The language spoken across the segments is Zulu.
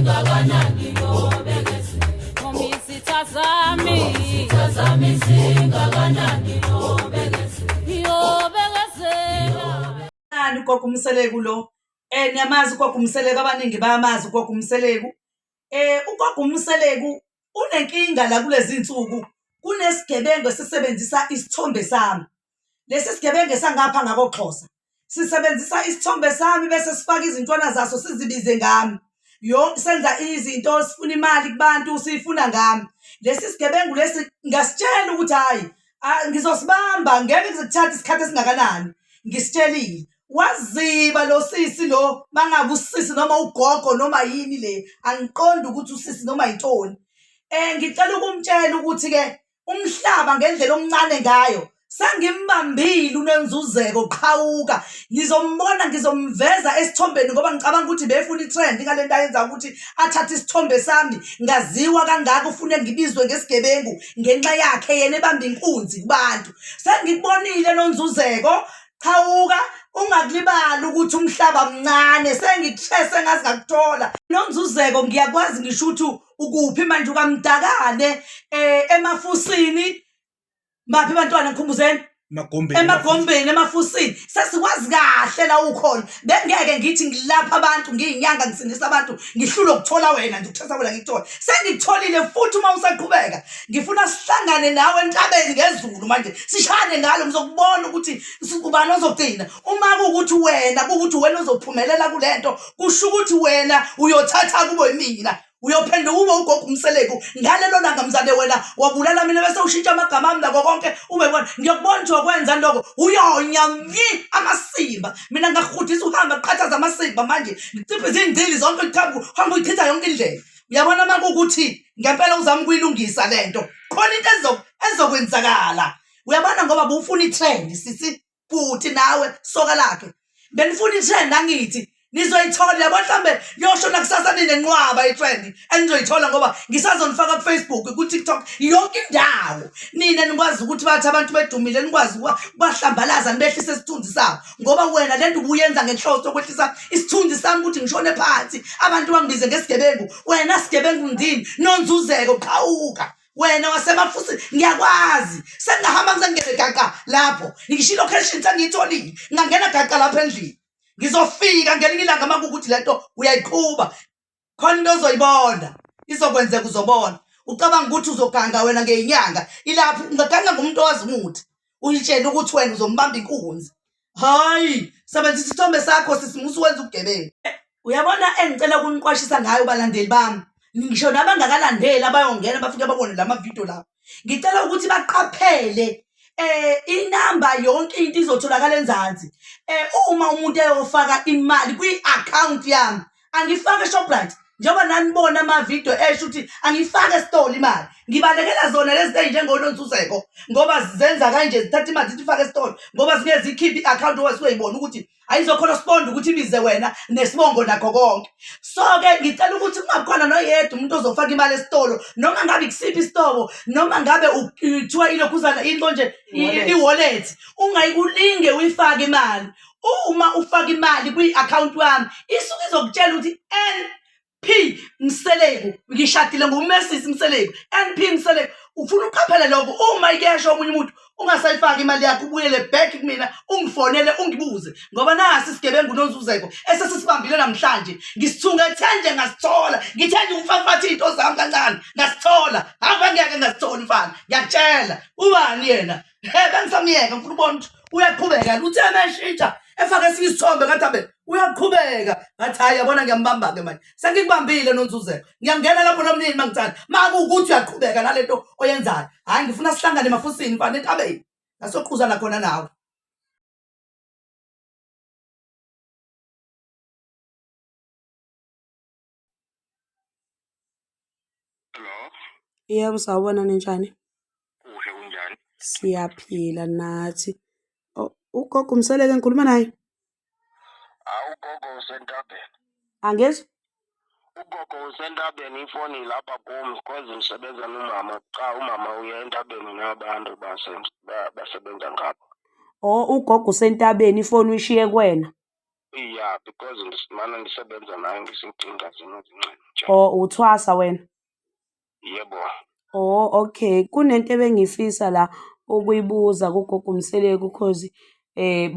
zingakanani yobekezela. Noma izitha zami Izitha zami zingakanani yobekezela. Yobekezela. Nani ugogo uMseleku lo? Niyamazi ugogo uMseleku, abaningi bayamazi ugogo uMseleku. Ugogo uMseleku unenkinga la kulezi nsuku, kunesigebengu esisebenzisa isithombe sami. Lesi sigebengu esangapha ngakoXhosa sisebenzisa isithombe sami bese sifaka izintwana zaso sizibize ngami. Yo senza izinto sifuna imali kubantu siyifuna ngami. Lesi sigebengu lesi ngasitshela ukuthi hhayi ngizosibamba ngeke kuze kuthathe isikhathi esingakanani. Ngisitshelile. Waziba lo sisi lo mangabe usisi noma ugogo noma yini le angiqondi ukuthi usisi noma yintoni. Ngicela ukumtshela ukuthi ke umhlaba ngendlela omncane ngayo sengimbambile uNonzuzeko qhawuka ngizombona ngizomveza esithombeni ngoba ngicabanga ukuthi befuna i-trend ngale nto ayenza ukuthi athathe isithombe sami ngaziwa kangaka ufune ngibizwe ngesigebengu ngenxa yakhe yena ebamba inkunzi kubantu sengikubonile Nonzuzeko Qhawuka ungakulibali ukuthi umhlaba mncane sengikushese ngaze ngakuthola. Nonzuzeko ngiyakwazi ngisho ukuthi ukuphi manje ukamdakane eh emafusini baphi bantwana ngikhumbuzeni emagombeni emagombeni emafusini sesikwazi kahle la ukhona bengeke ngithi ngilapha abantu ngiyinyanga ngisindisa abantu ngihlulwe ukuthola wena nje ukuthatha wena ngikuthole sengikutholile futhi uma usaqhubeka ngifuna sihlangane nawe entabeni ngezulu manje sishane ngalo ngizokubona ukuthi ubani ozogcina uma kuwukuthi wena kuwukuthi wena ozophumelela kule nto kusho ukuthi wena uyothatha kubo yimina uyophenduka ube ugogo umseleku ngalelo langa mzane wena wabulala mina bese ushintsha amagama ami nako konke ube bona ngiyokubona ukuthi wakwenza lokho uyonya nyi amasimba mina ngakugudisa uhamba qhathaza amasimba manje ngiciphe izingcili zonke uhambe uyichitha yonke indlela uyabona uma kuwukuthi ngempela uzama ukuyilungisa le nto khona into ezokwenzakala uyabona ngoba bufuna i-trend sisi bhuti nawe soka lakhe benifuna i-trend angithi nizoyithola yabo mhlawumbe liyoshona kusasa ninenqwaba i-trend enizoyithola ngoba ngisazonifaka ku-Facebook ku-TikTok yonke indawo nina nikwazi ukuthi bathi abantu bedumile nikwazi ukubahlambalaza nibehlise isithunzi sabo ngoba wena lento ubuyenza ngenhloso yokwehlisa isithunzi sami ukuthi ngishone phansi abantu bangibize ngesigebengu wena sigebengu ndini nonzuzeko qhawuka wena wasemafusi ngiyakwazi sengingahamba ngisengene gaqa lapho ngisho ilocation sengiyitholile ngingangena gaqa lapho endlini ngizofika ngelinye ilanga uma kuwukuthi le nto uyayiqhuba khona into ozoyibona izokwenzeka uzobona ucabanga ukuthi uzoganga wena ngeyinyanga ilapho ungaganga ngomuntu owazi umuthi uyitshele ukuthi wena uzombamba inkunzi hayi sebenzisa isithombe sakho sisi musu wenza ubugebengu uyabona engicela ukuniqwashisa ngayo balandeli bami ngisho nabangakalandeli abayongena bafike babone la mavidiyo lawa ngicela ukuthi baqaphele inamba yonke into izotholakala enzansi uma umuntu eyofaka imali kwi-account yami angifake eShoprite njengoba nanibona amavidiyo esho ukuthi angifake esitolo imali ngibalekela zona lezi ey'njengononsuzeko ngoba zenza kanje zithatha imali zithi ifake esitolo ngoba zingeke zikhiphe i-akhawunti ngoba zisuke yibona ukuthi ayizokhona sibonda ukuthi ibize wena nesibongo nakho konke so-ke ngicela ukuthi kungabikhona noyedwa umuntu ozofaka imali esitolo noma ngabe kusiphi isitobo noma ngabe kuthiwa ilokhuzana into nje i-wallet ungayikulinge uyifake imali uma ufaka imali kwi-akhawunti yami isuke izokutshela ukuthi NP Mseleku ngishadile ngumesisi Mseleku NP Mseleku ufuna uqaphele lokho uma ikesho omunye umuntu ungasayifaki imali yakho ubuyele back kumina ungifonele ungibuze ngoba nasi isigebengu nonzuzeko esesisibambile namhlanje ngisithungethe nje ngasithola ngithe nje umfafatha iy'nto zami kancane ngasithola hamba ngeke ngasithola mfana ngiyakutshela ubani yena He bengisamyeka ngifuna ukubona ukuthi uyaqhubeka uthe meshintsha efake esinye isithombe ngathi abe uyaqhubeka ngathi hayi yabona ngiyambamba-ke manje sengikubambile nonzuzeko ngiyangena lapho nomnini uma ngithanda ma kuwukuthi uyaqhubeka nale nto oyenzayo hhayi ngifuna sihlangane emafusini mfana entabeni ngasoqhuzana khona nawe. Hello. Yebo, sawubona ninjani? Kuhle kunjani? Siyaphila nathi. Oh, ugogo uMseleke ngikhuluma naye? Hawu ugogo usentabeni. Angizwa? Ugogo usentabeni ifoni lapha kum because ngisebenza nomama. Cha umama uya entabeni nabantu basebenza ngapha. Oh, ugogo usentabeni ifoni uyishiye kuwena. Yeah, because ndisimane ndisebenza naye ngisinkinga zinozincane nje. Oh, uthwasa wena? Yebo. Oh, okay. Kunento ebengifisa la ukuyibuza kuGogo Mseleku cause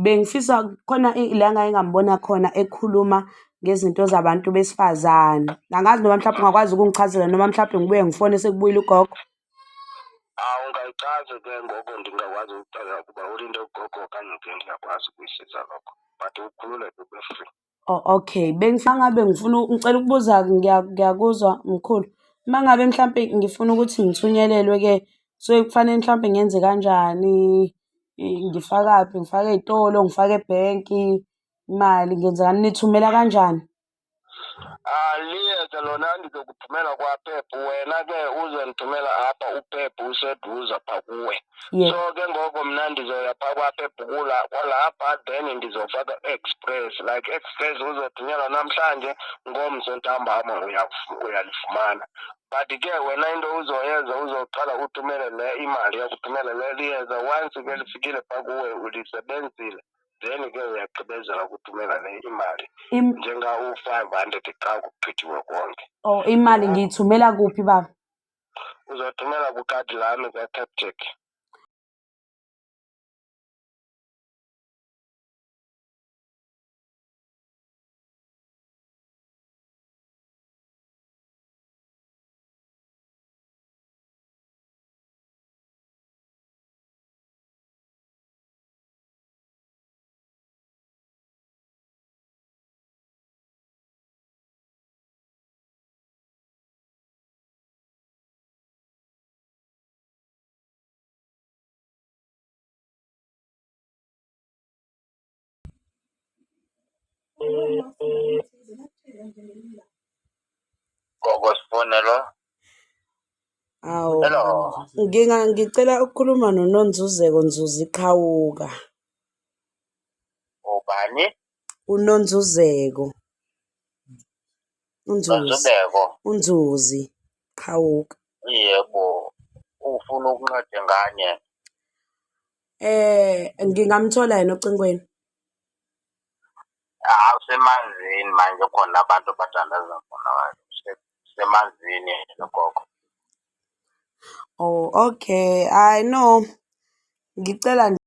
bengifisa khona la ngake ngambona khona ekhuluma ngezinto zabantu besifazane. Angazi noma mhlawumbe ungakwazi ukungichazela noma mhlawumbe ngibuye ngifone sekubuyile ugogo. Awu ungayichazi ke ngoku ndingakwazi ukuxela ukuba ulinde ugogo okanye ke ndingakwazi ukuyisiza lokho. But ukhululeke ube free. Oh, okay. Bengifuna ngabe ngifuna ngicela ukubuza ngiyakuzwa mkhulu. Uma ngabe mhlampe ngifuna ukuthi ngithunyelelwe ke kusuke kufanele mhlampe ngenze kanjani? Ngifakaphi? Ngifake ey'tolo, ngifake ebhenki imali ngenzani? Nithumela kanjani? Ah, liyeza lona ndizokuthumela kwaPep wena ke uzondithumela apha uPep useduze pha kuwe. Yeah. So ke ngoko mna ndizoya pha kwaPep kula kwalapha then ndizofaka express like express uzothunyelwa namhlanje ngomso ntambama uyalifumana. But ke wena into uzoyenza uzoqala uthumele le imali yokuthumela le liyeza once ke lifikile pha kuwe ulisebenzile then ke uyagqibezela ukuthumela le imali njenga-u-500 xa kugqithiwe konke. Oh, imali ngiyithumela kuphi baba? Uzothumela kwikhadi lami kwaCapitec. Gogo Sibonelo. Awu, Hello. ngicela ukukhuluma noNonzuzeko Nzuzi Qhawuka. Ubani? UNonzuzeko. UNzuzi. Nonzubeko. UNzuzi Qhawuka. Yebo. Ufuna ukunceda nganye. Ngingamthola yena ocingweni. Hawu semanzini manje khona abantu abathandaza khona semanzini yena gogo. Oh, okay. I know. Ngicela nje.